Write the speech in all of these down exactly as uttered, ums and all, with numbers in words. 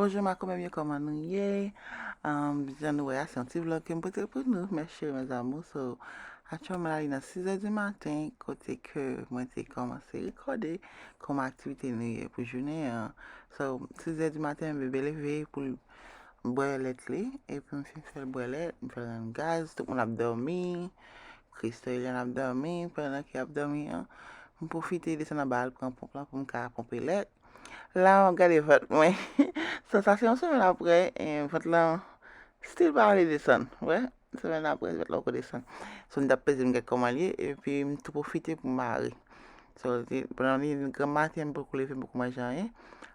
Bonjou ma komanm yo, kòman nou ye? Um, jan nou wè a, se yon ti vlog ke m pote pou nou, mes chéris, mes amours. So, aktyèlman la, li nan sis è di maten, kote ke mwen te kòmanse rekòde kòman aktivite nou ye pou jounen an. So, sis è di maten, bebe leve pou l bwè lèt li, epi m fin fè l bwè lèt, m fè l rann gaz, tout moun ap dòmi, Christo Eliane ap dòmi, pandan ke y ap dòmi an, m pwofite desann anba al pran ponp lan pou m ka ponpe lèt. La, m ap gade vant mwen. So, sa se yon semèn apre, e, vant lan still pa vle desann, wè. Semèn apre, vant lan poko desann. So, m t ap peze m gad kòman l ye, epi m tou pwofite pou m mare. So, li te, pandan li granm maten, m poko leve, m poko manje anyen.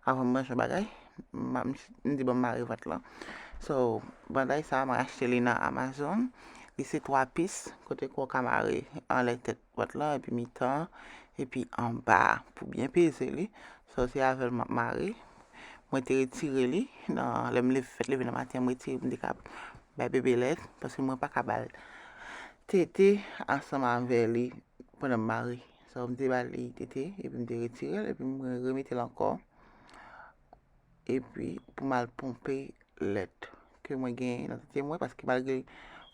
Avan m manje yon bagay, m, m, m di ban m mare vant lan. So, banday sa a, mwen achte li nan Amazon. Li se twa pis, kote ke w ka mare anlè tèt vant lan, epi mitan, epi anba, pou byen peze li. So, se avè l m ap mare. Mwen te retire li, nan, lè m leve, fèt leve nan maten, m retire pou m te ka bay bebe lèt, paske mwen pa ka ba l tete ansanm avè li pandan m mare. So, m te ba li tete, epi m te retire l, epi m remete l ankò. Epi, pou m al ponpe lèt ke mwen genyen nan tete mwen, paske malgre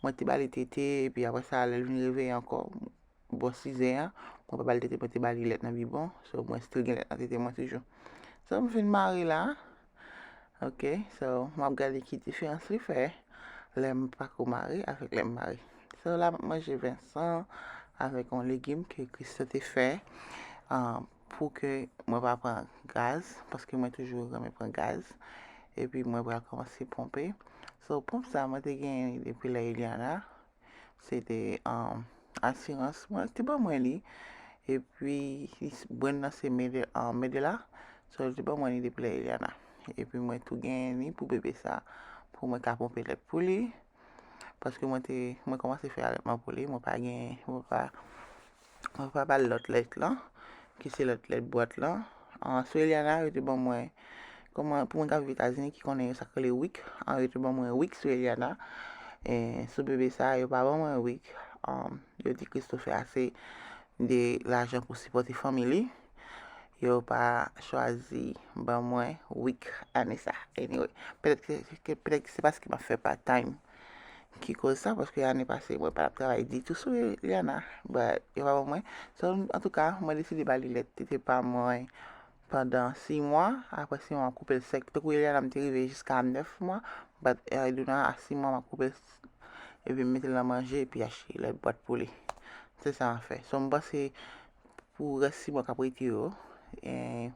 mwen te ba li tete, epi apre sa, lè l vin reveye ankò, bò sizè an, mwen pa ba li tete, mwen te ba li lèt nan bibwon. So, mwen still gen lèt nan tete mwen toujou. So, m fin mare la. Ok, so, m ap gade ki diferans li fè lè m pako mare avèk lè m mare. So, la, m ap manje vensan avèk yon legim ke Christo te fè, ah, pou ke mwen pa pran gaz, paske mwen toujou renmen pran gaz. Epi, mwen pral kòmanse ponpe. So, ponp sa, mwen te genyen li depi lè Eliana. Se te, um, asirans mwen, li te ban mwen li. Epi, li s-, brand nan se Mede-, um, Medela. So, li te ban mwen li depi lè Eliana. Epi, mwen tou genyen li pou bebe sa, pou mwen ka ponpe lèt pou li. Paske mwen te, mwen kòmanse fè aletman pou li, mwen pa gen, mwen pa, mwen pa ba l lòt lèt lan, ki se lòt lèt bwat lan. Ah, sou Eliana, yo te ban mwen, kòman, pou moun k ap viv Etazini ki konnen sa k rele wik, ah, yo te ban mwen wik sou Eliana. E sou bebe sa, yo pa ban mwen wik. Ah, yo di Christo fè ase de lajan pou sipòte fanmi li. Yo pa chwazi ban mwen wik ane sa. Anyway, petèt ke, ke, petèt ke se paske m ap fè part-time ki koz sa, paske ane pase, mwen pa t ap travay ditou sou Eliana, but yo pa ban mwen. So, antouka, mwen deside ba li lèt tete pa mwen pandan sis mwa. Apre sis mwa, m ap koupe l sèk. Tankou Eliana, m te rive jiska nèf mwa, but, eh, Edwina, a sis mwa, m ap koupe l s-, epi m mete l nan manje, epi achte lèt bwat pou li. Se sa m ap fè. So, m panse, pou rès sis mwa k ap rete yo, eh,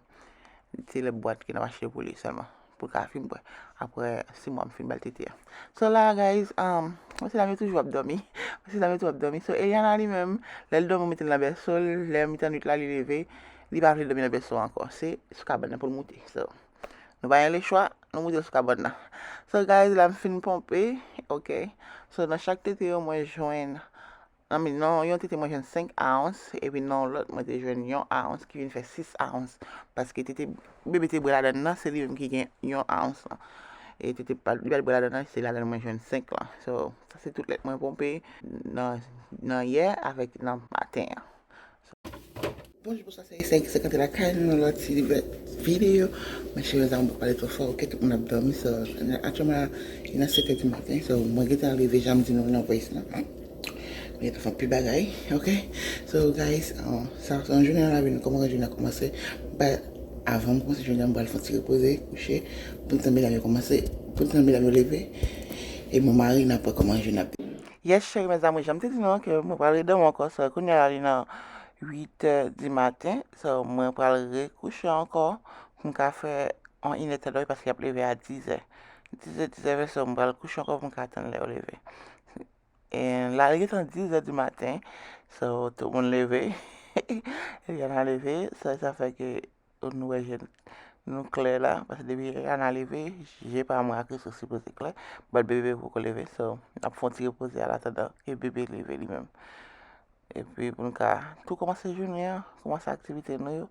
se lèt bwat ke n ap achte pou li sèlman, pou l ka fin bwè. Apre sis mwa, m fin ba l tete a. So la, guys, um, mesye dam yo toujou ap dòmi. Mesye dam yo toujou ap dòmi. So, Eliana li menm, lè l dòmi, ou mete l nan bèso l, lè mitan nwit la, li leve, li pa vle dòmi nan bèso ankò. Se sou kabann nan pou l moute. So, nou pa gen lechwa, nou moute l sou kabann nan. So, guys, la m fin ponpe, ok. So, nan chak tete yo, mwen jwenn I mean, nan yon tete mwen jwenn senk ounce, epi nan yon lòt mwen te jwenn yon ounce ki vin fè sis ounce. Paske tete bebe te bwè ladann nan, se li menm ki gen yon ounce lan. E tete pa, li pa t bwè ladann nan, se ladann mwen jwenn senk lan. So, sa se tout lèt mwen ponpe nan, nan yè avèk nan maten an. Bonjou, bonswa, se Ayisyen ki frekante lakay nou nan lòt ti videyo. Mwen cheri zanmi, m pale twò fò, ok, tout moun ap dòmi, so, aktyèlman la, li nan sèt è di maten, so, mwen gentan leve, jan m di nou nan voice lan. Mwen gentan fè anpil bagay, ok? So, guys, uh, sa se yon jounen nan lavi nou, kòman jounen an kòmanse. But, avan m kòmanse jounen an, m pral fè yon ti repoze, kouche, pou m tann medam yo kòmanse, pou m tann medam yo leve, e mon mari, n ap wè kòman jounen ap. Yes, cheri, mes amours, jan m te di nou an ke mwen pral redòmi ankò, so, kounye a la, li nan uit è di maten, so, mwen pral rekouche ankò, pou m ka fè yon inèdtan dòmi, paske y ap leve a diz è. Diz è, diz è ven, so, mwen pral kouche ankò pou m ka tann lè yo leve. E la, li gentan diz è di maten, so, tout moun leve. Eliana leve, so, sa fè ke nou wè je nou klè la, paske depi Eliana leve, je pa mwen ak Christo sipoze klè, but bebe poko leve, so, n ap fè yon ti repoze an atandan ke bebe leve li menm. Epi pou n ka tou kòmanse jounen an, kòmanse aktivite nou yo.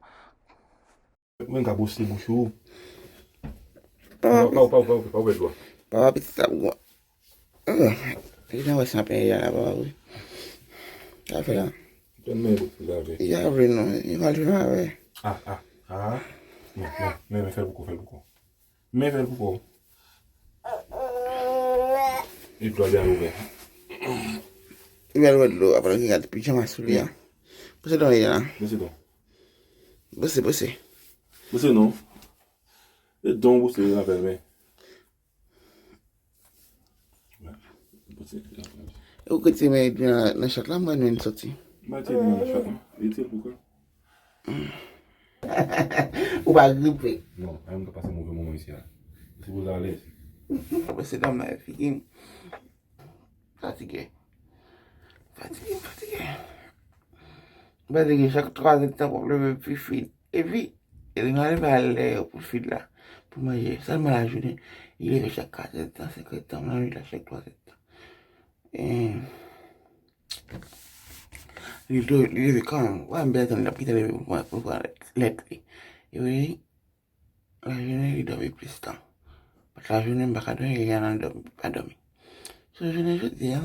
Mwen ka bwose bouch ou. Pa, pa, pa, pa, pa, pa, pa, pa, pa. Papa pitit sa bon. Ah, li nan wè sa pen ya la, papa, wi. Sa fè la. Tèlman e bouch pou lave. Ya vre non, li mal fè lave. Ah, ah, ah. Men, men, men, men, fè l pou kou, fè l pou kou. Men fè l pou kò w. E dlo a byen ouvè. Li al wè dlo a pandan l gade pijama sou li a. Bwose dlo a. Bwose dlo. Bwose, bwose. Bwose non. E don bwose avè l men. Ou kote men nan, nan chat la, mwen menm soti. Mwen te nan chat la. Li te pou kò. Ou pa gripe. Non, a yon ka pase move moman isi a. Ou sipoze alèz. Mwen se dam la figi. Fatige. Fatige, fatige. Fatige, chak twa zè tan pou leve pi fid. Epi, li nan leve a lè pou fid la. Pou manje. Sèlman lajounen, li leve chak kat zè tan, senk zè tan, nan nwit la chak twa zè tan. E, li do, li leve kanmenm. Wè, m byen tann l ap kite leve pou pran, pou pran lèt li. Epi, lajounen, li dòmi plis tan. Paske lajounen, m pa ka dòmi, li nan dòmi, pa dòmi. So, jounen jodi a,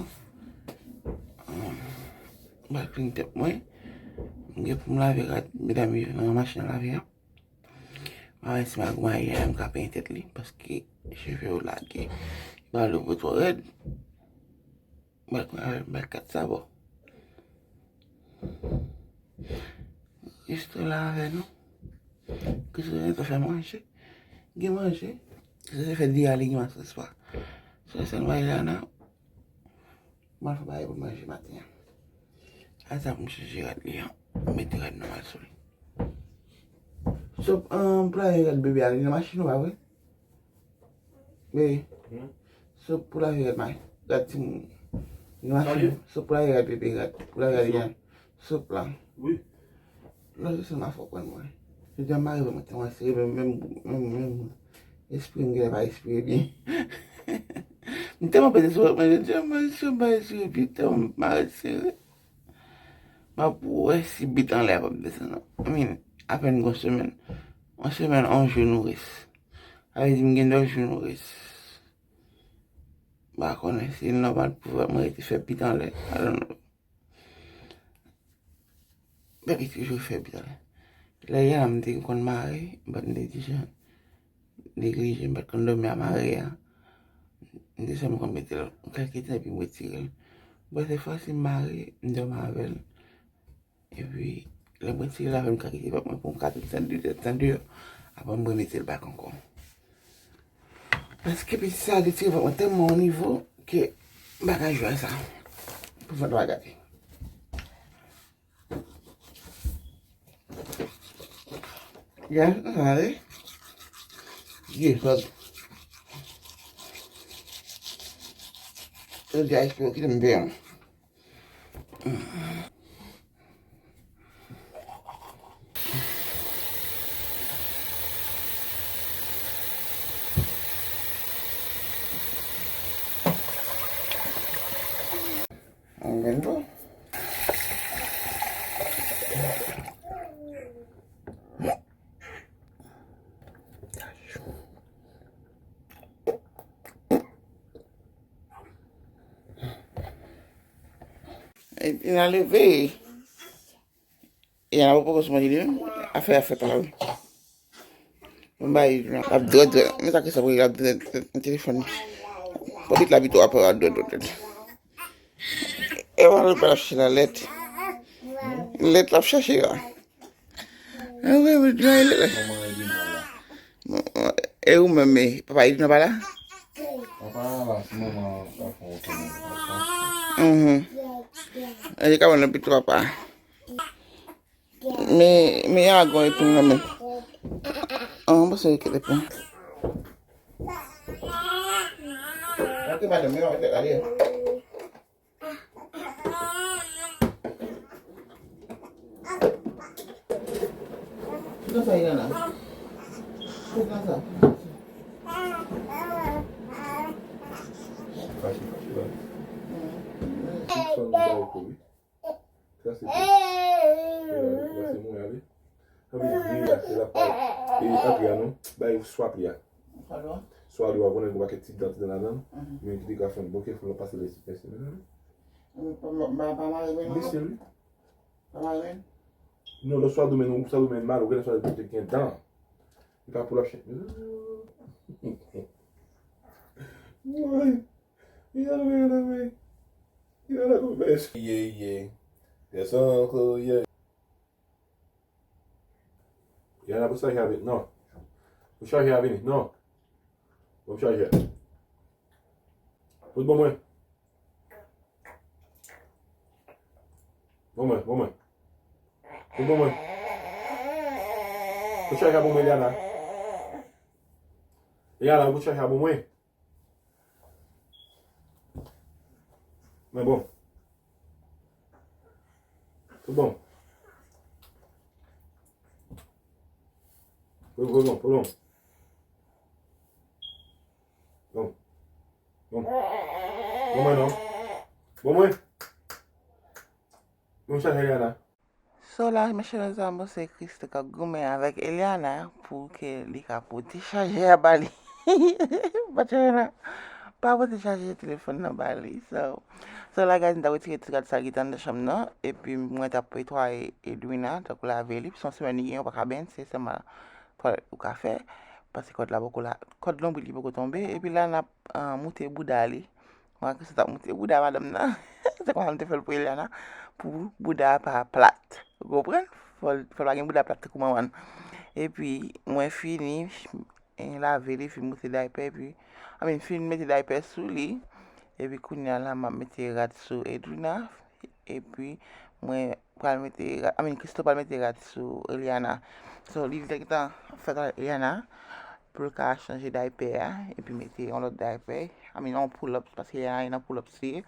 m pral klin tèt mwen. M gen pou m lave rad medam yo nan machin lave a. M a wè si m a goumaye a, m ka penyen tèt li, paske cheve yo lage. Li pral leve twò rèd. M pral pran avè m, m pral kat sa bò. Reste la avè nou. Ke se te fè manje. Gen manje. Ke se te fè di a li gen masaspa. Se sèl manje la nan. Mwen fè bagay pou manje maten an. A sa pou m chanje rad li an. Mete rad nòmal sou li. So, um, pou lave rad bebe a, li nan machin ou pa vre? Bebe. Hmm? So, pou lave rad may. Rad timoun. Li nan machin. So, pou lave rad bebe, rad. Pou lave rad li an. Sop la. Wi. Lòt se ma fò pran mwen. Jodi a m pa rive mwen te mwen sere menm menm menm menm espre m genlè pa espre byen. M tèlman pete sou mwen jodi a m pa espre byen tèlman m pa sere. M ap wè si bit anlè a p ap desann non. I mean, apèn gon semèn. Yon semèn yon jou nou res. Sa vle di m gen nèf jou nou res. M pa konnen si l nòmal pou mwen rete fè bit anlè. I don't know. Bagay toujou fè byen. Lè yè a m te konn mare, m pa t neglije, neglije, m pa t konn dòmi a mare a. M te sèlman konn mete l yon kèk tan epi m retire l. Bon, se fwa si m mare, m dòmi avè l. Epi, lè m retire l avè m, m ka kite vant mwen pou m ka tout tan deyò, tan deyò. Apre m remete l bak ankò. Paske pitit sa retire vant mwen tèlman yon nivo ke m pa ka jwe a sa. Pou vant mwen gate. Ya, sa ale. Ye, sòt. Yo di a espere w kite m deyò. Mwen menm tou. Epi n a leve. E n a poko sou manje li menm. Afè a fèt la wi. Mwen ba li l ap dwèt dwèt. Men sa ke sa pou li l ap dwèt dwèt nan telefòn li. Pòpit la pito apre w ap dwèt dwèt dwèt. E w ap al chache la lèt. Lèt l ap chache a. Mwen mwen dwèt lèt la. E ou menm e papa Edina pa la? Papa la si manman pa fè yon sèmen. Mhm. E li ka wè nan pito papa. Men, men y a gon epin nan men. An, mwen panse yo kite epin. Ok, madanm, men mwen te gade. Kisa sa ye la? Kisa sa? Fache, fache la. Tout sa nou ba yo kou, wi. Sa se pi. Sa se mwen ale. Anpi gri a, se la pa. E antre a non. Bay swa pli a. Swa dlo a konnen gon pakèt ti dan, ti dan ladan. Men ki te ka fè yon bon kè fò l pase lè sipèsi men. Pa mare men non. Mesye wi. Pa mare men. Non, lè swa dlo men, swa dlo men mal, ou gen swa dlo te gen dan. Li ka pull up chen. Woy. Gade, gade, gade. Gade konbès. Ye, ye. Pèsonn ankò, ye. Yana, pou chaje a vini. Non. Pou chaje a vini. Non. Pou chaje a. Pou bon mwen. Bon mwen, bon mwen. Pou bon mwen. Pou chaje a bon mwen, Yana. Yana, pou chaje a bon mwen. Men bon. Pou bon. Pou, pou bon, pou bon. Bon. Bon. Bon mwen non. Bon mwen. Bon chaje Yana. So la, mes chers amours, se Christo k ap goumen avèk Eliana pou ke li ka pote chaje a ba li. Patjè Yana pa pote chaje telefòn nan ba li. So, so la, guys, m ta retire tout rad sa ki te anndan chanm nan. Epi mwen t ap netwaye Edwina, tankou lave li. Pou se yon semèn li gen, ou pa ka benyen, se sèlman twalèt ou ka fè. Paske kòd la poko la, kòd lonbrit li poko tonbe. Epi la, n ap, ah, moute bouda li. Mwen, Christo t ap moute bouda madanm nan. Se konsa m te fè l pou Eliana. Pou bouda a pa plat. Ou konprann? Fò l, fò l pa gen bouda plat tankou manman l. Epi, mwen fini, eh, lave li, fin moute daypè, epi, I mean, fin mete daypè sou li. Epi, kounye a la, m ap mete rad sou Edwina. Epi, mwen pral mete rad, I mean, Christo pral mete rad sou Eliana. So, li te gentan fè travay Eliana pou l ka chanje daypè a, epi mete yon lòt daypè. I mean, yon pull up, paske Eliana nan pull up li ye.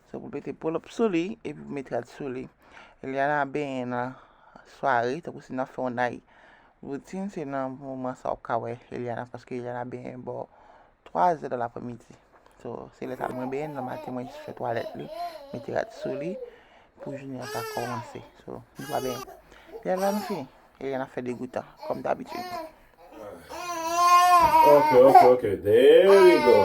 So, pou l mete pull up sou li, epi pou mete rad sou li. Eliana benyen nan sware, tankou si n ap fè yon night routine, se nan moman sa w ka wè Eliana, paske Eliana benyen bò twa zè de lapremidi. So, se lè sa mwen benyen nan maten, mwen jis fè twalèt li, mete rad sou li, pou jounen an ka kòmanse. So, nou pa benyen. Lè la nou fini. Eliana fè degoutan, kòm dabitid. Ok, ok, ok. There we go.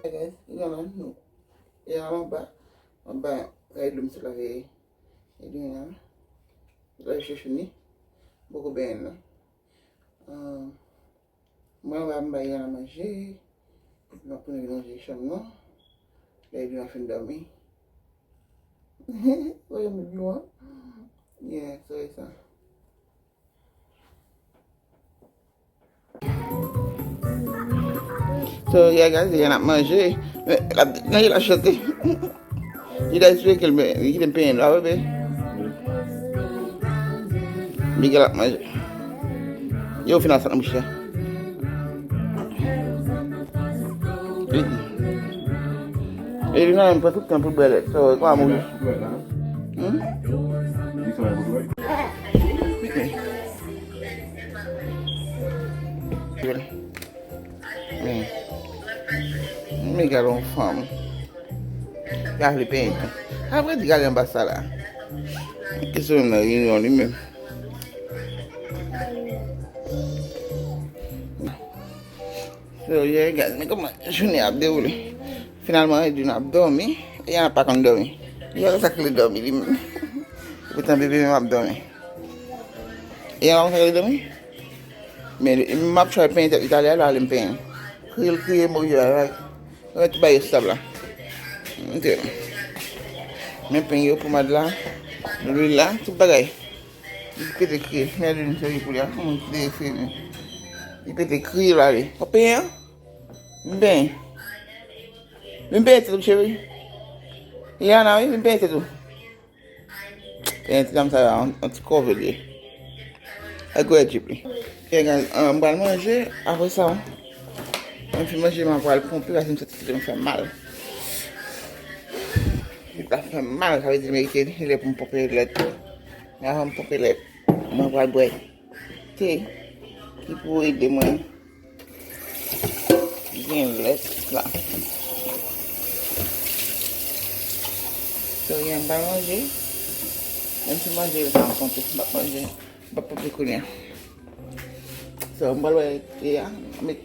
Hey guys, Eliana, nou. Eliana anba. Anba, kay dlo m sot lave. Eliana. Lave chouchouni. Poko benyen non. Ah, mwen anba m bay Eliana manje. Epi m ap tounen vin ranje chanm nan. Lè Eliana fin dòmi. Wè yon bibyon an. Yeah, so e sa. So, yeah, guys, Eliana ap manje. Men, l ap, nan, l ap chante. Li ta esplike l, men, li kite m penyen dwa, bebe. Miguel ap manje. Yo, final sa nan bouch la. Li, e li nan menm pran tout tan pou l bwè lèt. So, e kòman mouri? Hmm? Hmm. Men gade yon fanm. Gade li penyen. Apre di gade anba sa la. Ki sou menm nan reyinyon li menm. So, yeah, guys, men kòman jounen ap dewoule. Finalman, Edwina ap dòmi. Eliana pa konn dòmi. Eliana sa k rele dòmi, li menm. Poutan bebe menm ap dòmi. Eliana pa konn sa k rele dòmi? Men, m ap try penyen tèt li talè a, l ale m penyen. Kriye l kriye, m oblije la, like. Mwen tout bagay yo stab la. Ok. Men penyen yo, pomad la, lwil la, tout bagay. Li pete kriye. Men lwil m sèvi pou li a. Kòman li pete kriye, men? Li pete kriye, l ale. W ap penyen an? Vin penyen. Vin penyen tèt ou, cheri. Eliana, wi, vin penyen tèt ou. Penyen ti dam sa yo, yon, yon ti kòve l ye. Ak gwo jip li. Egal, ah, m pral manje, apre sa, mwen fin manje, mwen pral ponpe, paske m santi tèt mwen fè mal. Tèt la fè mal, sa vle di merite, li lè pou m ponpe lèt. Men avan m ponpe lèt, mwen pral bwè te ki pou ede mwen gen lèt la. So, yeah, m pral manje. Menm si manje yo pa konte, m ap manje. M ap ponpe kounye a. So, m pral wè te a, met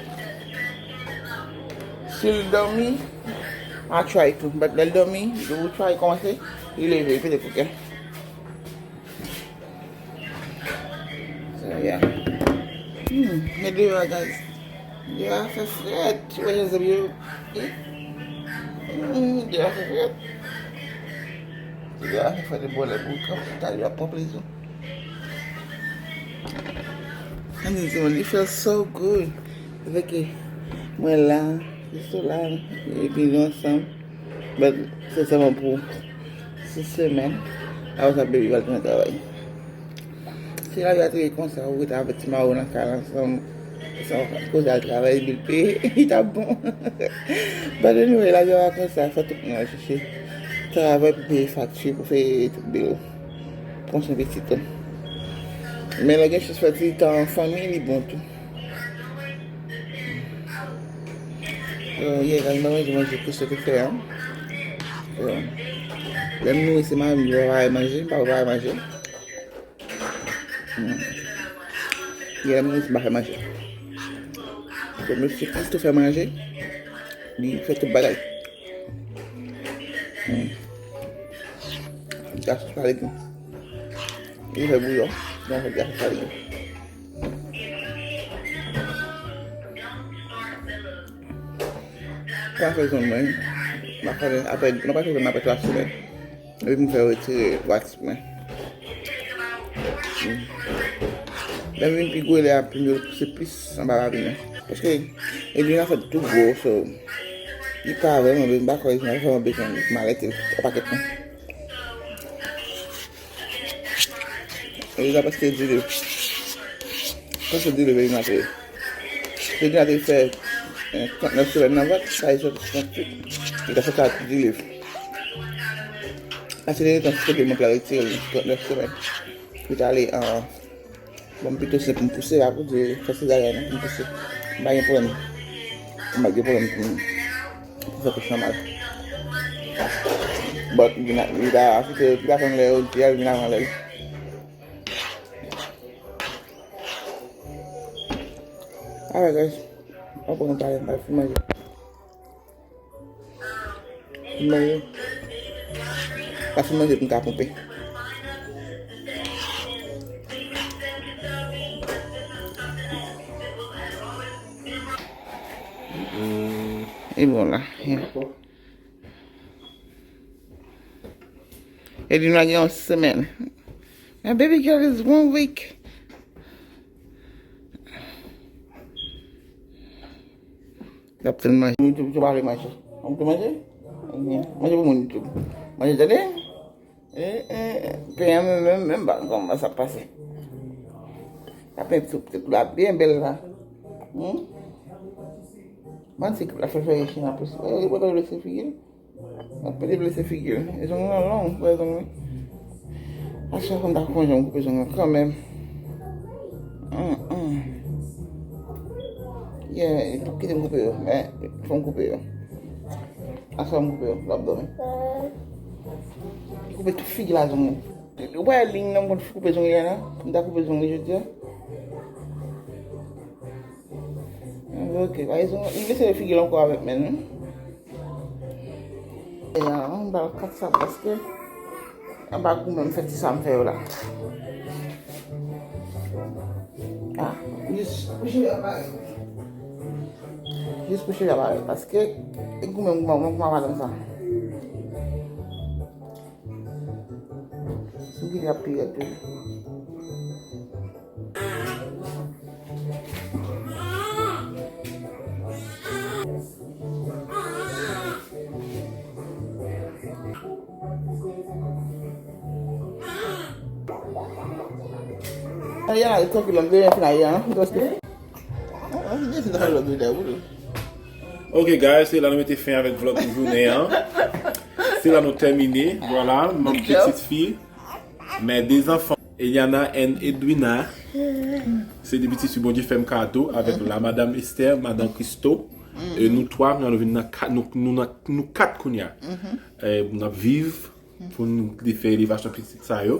Si l dòmi, I try to. But lè l dòmi, ou try kòmanse, li leve, li pete koukè. So, yeah. Hmm, men deyò a, guys. Deyò a fè frèt. Ou wè jan zèb yo. Hmm, deyò a fè frèt. Deyò a fè frèt, e bò lè pou kanpe ta, deyò a pran plezi. Ann di, it feels so good. Avèk mwen la, Kristola, epi nou ansanm. But se sèlman pou sis semèn. Apre sa, baby pral tounen travay. Si lavi a te ye konsa, ou rete avèk ti mari w nan kay la ansanm, san koze al travay, bil peye, li t ap bon. But anyway, lavi a pa konsa, fò tout moun al chèche travay pou peye fakti, pou peye tout bil. Pran swen pitit ou. Men lè gen chans fè ti tan an fanmi, li bon tou. Euh, yeah, guys, mwen manje manje Christo te fè an. Euh, lè m nouri se mari m ki prepare manje, m pa prepare manje. Hmm. Yeah, lè m nouri se m pa fè manje. So, mesye Christo fè manje, li fè tout bagay. Hmm. Gason sa legim. Li fè bouyon, li fè gason sa legim. Sa fè zòn mwen. M ap fè apre, nou pa fè zòn apre twa semèn. Epi m fè retire wax mwen. Hmm. Lè m vin pi gwo, lè a pi m yo pouse plis anba lavi mwen. Paske Edwina fè tou gwo, so li pa vrèman, m pa kwè li vrèman bezwen malèt yon pakèt non. E la paske di li. Paske di li, Edwina te. Edwina te fè, eh, trannèf semèn nan vant, sa e soti tranntuit. Li ta fè sa di li. Paske li te fè mwen pral retire li trannèf semèn. Li ta ale an Bon, m pito se pou m pouse la, pou di fè sezaryèn, pou m pouse. M pa gen pwoblèm. M pa gen pwoblèm pou m, pou fè kouch nòmal. But, li vin a, li ta, si se, li ta fè m lè yo, di a, li vin avan lè l. Alright, guys. Mwen pran yon talè, m pral fin manje. Mwen pa fin manje pou m ka ponpe. E bon la. Yeah. E li nan gen yon semèn. My baby girl is one week. L ap tann manje. Moun YouTube, ou pa vle manje? Ou vle manje? Manje pou moun YouTube. Manje, tande? Eh, eh, eh. Pen an menm, menm, menm pa kòman sa pase. Sa pen sou tèt la byen bèl la. Hmm? Bann se la fè fè chen an plis. Eh, li pa vle se figi. Ap pede blese figi l. E zong lan long, wè zong li. Aswè fò m ta konn jan m koupe zong lan kanmenm. Hum, hum. Yeah, e p ap kite m koupe yo, men fò m koupe yo. Aswè m koupe yo, l ap dòmi. Li koupe tout figi l a zong li. Ou pa wè liy nan m konn koupe zong li a la? M ta koupe zong li jodi a. Ok, pa gen zong, li blese figi l ankò avèk men l. E an, m ba l kat sa paske anba goumen m fè ti sa m fè yo la. Ah, jis pou cheve a parèt. Jis pou cheve a parèt paske e goumen m goumen m goumen madanm sa. Sou ki ap pi rèd toujou. Ayan, la, e trankil, m te fin ayan, hein. Ok, guys, se la nou mete fen avèk vlog pou jounen an. Se la nou tèmine. Vwala, m ap pitit fi. Mes deux enfants, Eliana and Edwina. Se de pitit fi Bondye fè m kado avèk la madam Esther, madan Christo. E nou twa, nou vin nan kat, nou, nou, nan, nou kat kounye a. E n ap viv pou nou te fè elevasyon pitit sa yo.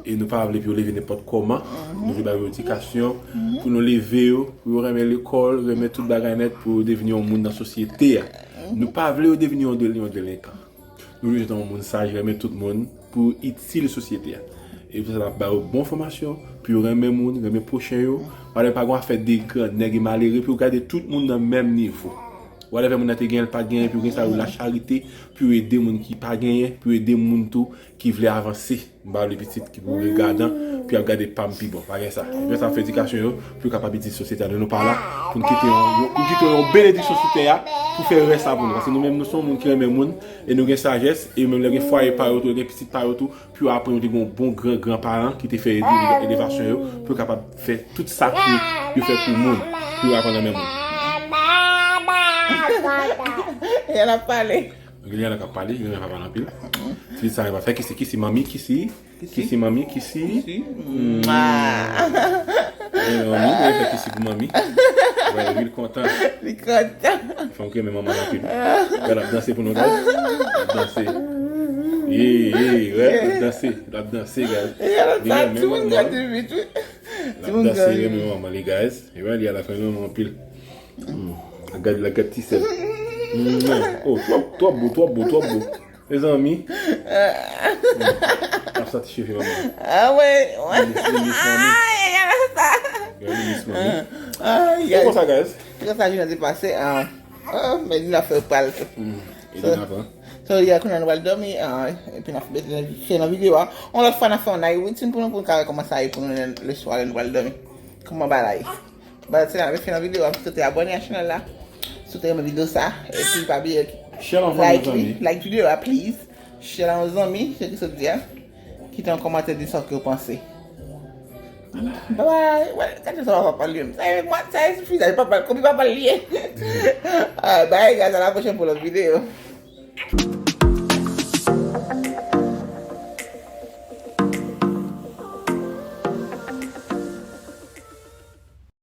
E nou pa vle pou yo leve nenpòt kòman. Nou vle ba yo edikasyon, pou nou leve yo, pou yo renmen lekòl, renmen tout bagay nèt, pou yo devni yon moun nan sosyete a. Nou pa vle yo devni yon delin, yon delenkan. Nou vle jete yon moun saj, renmen tout moun, pou itil sosyete a. E pou sa, n ap ba yo bon fòmasyon, pou yo renmen moun, renmen pwochen yo. Whatever, pa gen afè de gran nèg e malere, pou yo gade tout moun nan menm nivo. Whatever moun nan te gen, l pa t genyen, pou yo gen sa yo lacharite, pou yo ede moun ki pa genyen, pou yo ede moun tou ki vle avanse. M ba yo pitit ki pou regadan, pou y ap gade pa m pi bon. Pa gen sa. Gen sa fè edikasyon yo, pou yo kapab itil sosyete a. Nou, nou pa la pou n kite yon, yon, pou kite yon benediksyon sou tè a, pou fè rès la pou nou. Paske nou menm, nou se yon moun ki renmen moun, e nou gen sajès, e menm lè gen fwaye pa yo tou, lè gen pitit pa yo tou, pou yo aprann yo te gen yon bon gran, gran paran ki te fè ede, elevasyon yo, pou yo kapab fè tout sa pou yo fè pou moun, pou yo aprann renmen moun. Eliana ap pale. Eliana k ap pale, Eliana pa pale anpil. Ti sa, li pa fè kisi, kisi, manmi, kisi. Kisi, manmi, kisi. Kisi. Mwa. Manmi, li fè kisi pou manmi. Wè, li kontan. Li kontan. Fanm ki renmen manman anpil. Wè, l ap danse pou nou, guys. L ap danse. Ye, ye, wè, l ap danse. L ap danse, guys. Li renmen manman. L ap danse, renmen manman li, guys. E wè, li a la fè renmen manman anpil. Mm. Gad la, gad ti sèl. Mm. Oh, twòp, twòp bo, twòp bo, twòp bo. Mezanmi. Mm. Ap santi cheve manman. Ah, wè, wè. Li miss, li miss manmi. Ay, ay, ay, sa. Li miss manmi. Ay, ay. Se konsa, guys. Se konsa jounen te pase, ah. Oh, men li nan fè pral. Mm. E li nan fè. So, yeah, kounye a nou pral dòmi, ah, epi n ap fè nan videyo a. Yon lòt fwa, n ap fè yon night routine pou nou, pou nou ka wè kòman sa ye pou nou le swa, lè nou pral dòmi. Kòman bagay. Ba, se la, nou fin videyo a, si w te abòne a chanèl la, si w te renmen videyo sa, epi pa bliye like li, like videyo a, please. Share la yon zanmi, se ki sot di a. Kite yon kòmantè, di sa ke w panse. Bye bye. Wè, gade sa papa li menm. Sa e, sa e fi, sa e papa, kopi papa li ye. Ah, bye guys, à la prochaine pour l'autre vidéo.